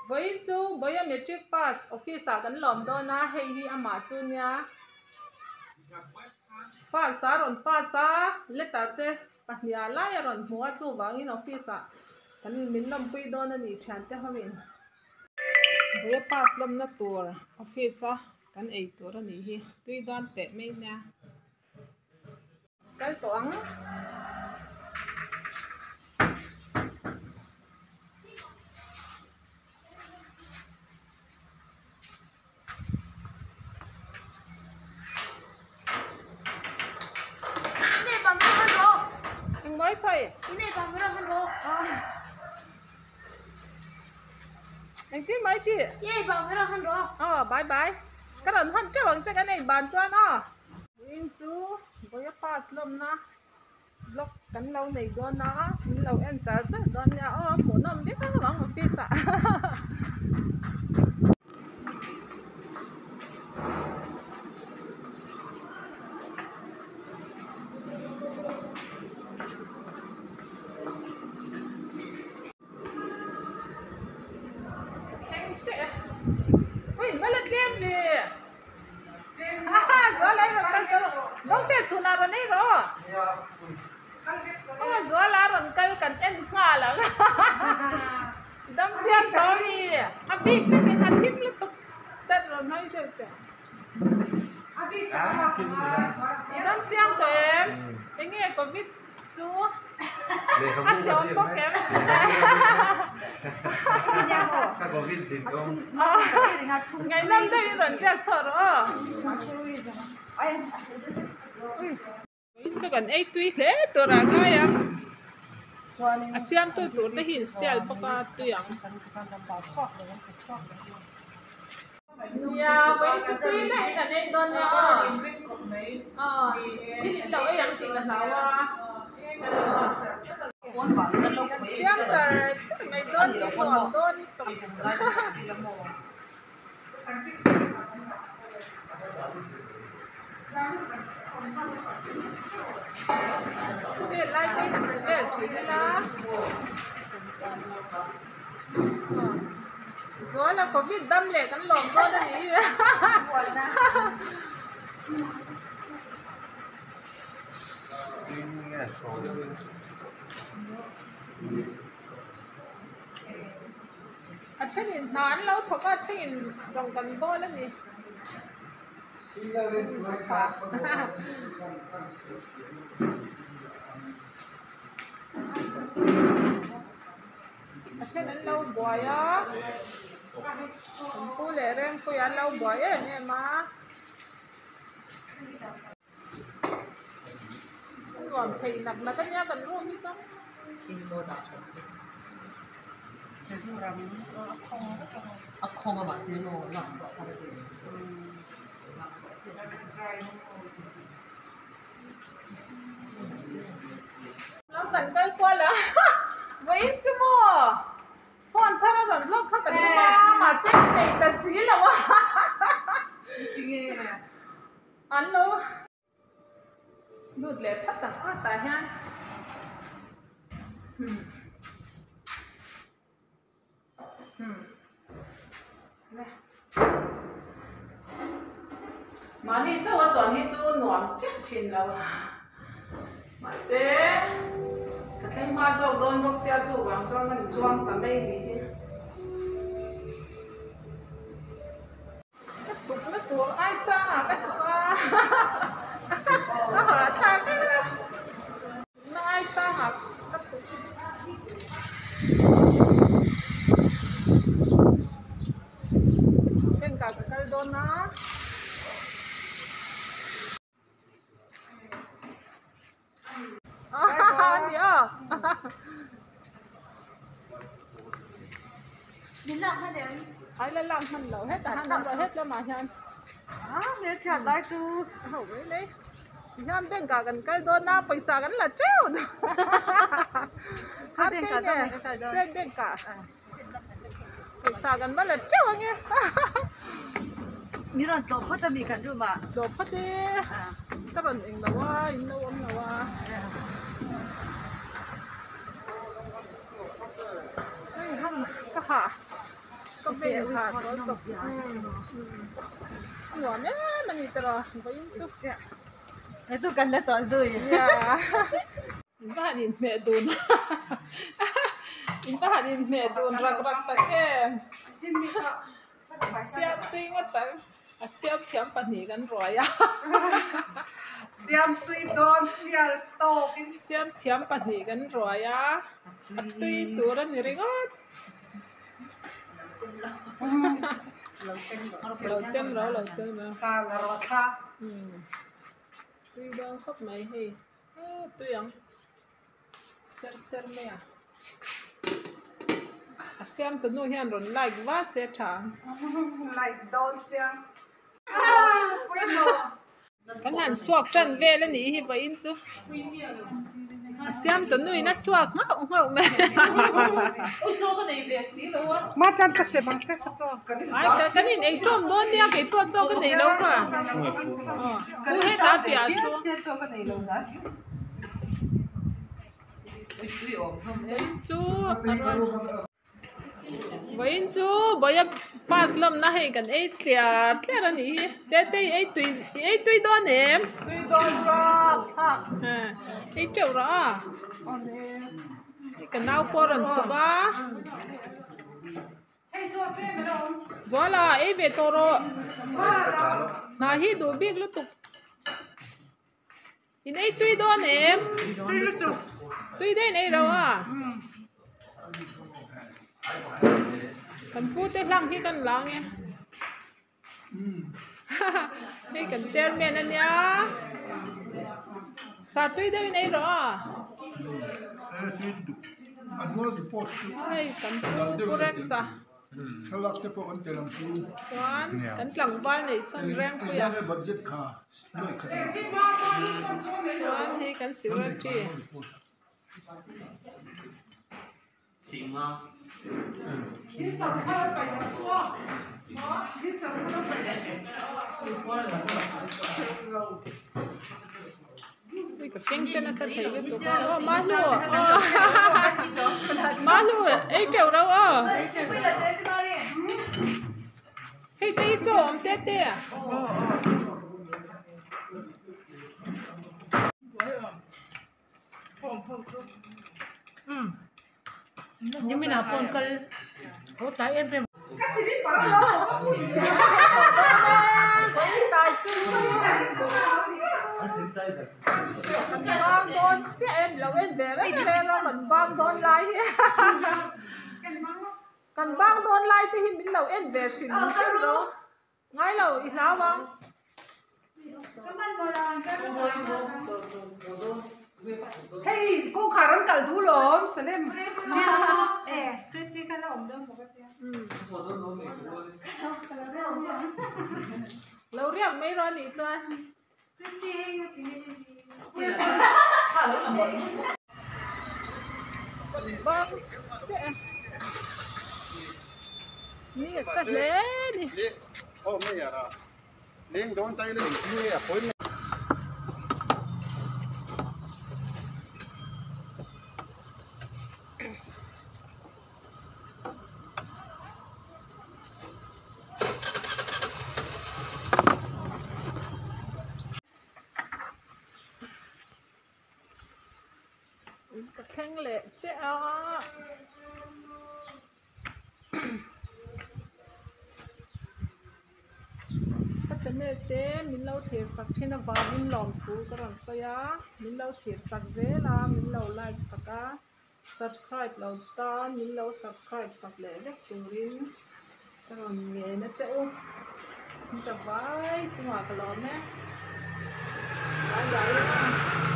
Vawiin chu Bawia Matric Pass Office ah kan lawm dawn a, hei hi amah chu nia First a rawn pass a, letter te pahnih ah lai a rawn hmu a, chuvangin office ah kan min lawmpui dawn a ni thiante hoin. Bawia pass lawmna tur office a kan ei tur a nih hi, tui dawn teh mai nia. Kal tawh ang. Engmawi sawi? Engtin mai tih? Aw bye bye. Ka rawn hawn teuh ang che kan ei ban chuan aw. Vawiin chu Bawia pass lawmna block kan lo nei dawn a min lo en char char dawn nia aw hmuhnawm vek ang ang office ah. Ka thleng chiah e ui va la tlem ve. Zuala rawn ei rawh aw Zuala rawn kal kan en nghal ang dam chiang tawh a mi a bik takin a thim lutuk tat rawn hawi deuh teh dam chiang tawh em enge covid chu a hriawm bawk em ngaihnawm deuh in rawn ziak chhuah rawh aw chu kan ei tui hle tur ah ngai ang a siamtu tur te hi in sial bawk a tui ang. Nia vawiin chu tui daih in kan ei dawn nia aw aw thil in lo ei ang tih ka hlau a kan siam char char mai dawn hi nuam dawn tawp Chuvel lai te hi han ti vel thin ila. Zuala covid dam leh kan lawm dawn a ni. A thenin hna an lo thawk a, a thenin rawng kan bawl a ni. A then an lo buai a an pu leh Rengpuia an lo buai em em a a nuam thei nak nak a nia kan room hi chuan Lam kan kal kual a vawiin chu maw phone thar a rawn vlog kha ka tum a mahse ka nei ta si lo a an lo lut leh phat ang a tah hian. Mahni chauh a chuan hi chu nuam chiah thin lo mahse ka thleng hma zawk dawn bawk sia chuvang chuan ka ni chuang ta mai ni hi. Ka chhuk na tur ai sang ah ka chhuk a ka hahthlak em a na ai sang ah ka chhuk bank ah ka kal dawn a. Ai la lak hman lo hetah hian awm rawh het lamah hian hmelchhiat lai chu a ho mai mai tihian bank ah kan kal dawn a pawisa kan la teuh state bank ah pawisa kan va la teuh ange Mi rawn tlawh phawt a mi kan room ah. Tlawh phawt e. Ka rawn eng lo a, in lo awm lo a. Hei ham ka ha. Ka vein ha tawl tawp. A nuam em a ni tawh vawiin chu. He tu kan la chawh zui. In va han inhmeh dun in va han inhmeh dun rak rak tak em. Siam tui ngawt tak a siam thiam pahnih kan ruai a. Siam tui dawn sial tawkin. Siam thiam pahnih kan ruai a a tui tur a ni ringawt. Lo tem lo lo tem lo. Kar la rawh thla. Tui dawn khawp mai hei. Tui ang. Ser ser mai a. A siam tu nu hian rawn like va se tha ang. Like dawn chiang. Kan han suak tan vel a nih hi vawiin chu. A siam tu nu in a suak nghauh nghauh mai. Matan ka sem ang che ka chaw. Ai kan in ei tawm dawn nia kei pawh chaw ka nei lo kha. Pu heta piah thu. Chu vawiin chu bawia pass lawmna hei kan ei tliar tliar a nih hi tete i ei tui i ei tui dawn em Tui dawn rawh thlak ei teuh rawh a ka nau pawh a rawn chhuk a. Zuala ei ve tawh rawh hna hi duh bik lutuk in ei tui dawn em tui daih in ei lo a kan pu te hlang hi kan la ang e hei kan chairman a nia sar tui deuh in ei rawh a hei kan pu rex a chuan kan tlangval neih chuan Rengpuia chuan hei kan secretary. Ka keng che nasa thei lutuk a aw mahlu aw mahlu ei teuh reuh aw hei te hi chaw awm te te a. Nimin ah pawh an kal ho tlai em em. Kan bang dawn chiah em lo en ve reng reng a kan bang dawn lai hi kan bang dawn lai te hi min lo en ve hrim hrim lo. Ngai lo, i hlau ang. Hei kawngkhar an kalh duh lawm Salem. Lo riak mai rawh anih chuan. Bang chiah e. Ni a sa hle ni. Ka thleng leh chiah a ka channel te min lo thlir sak thin avangin lawmthu ka rawn sawi a min lo thlir sak zel a min lo like sak a. Subscribe lo tan min lo subscribe sak leh vek turin ka rawn ngen a che u. Ni zavai chungah ka lawm e. Bye bye.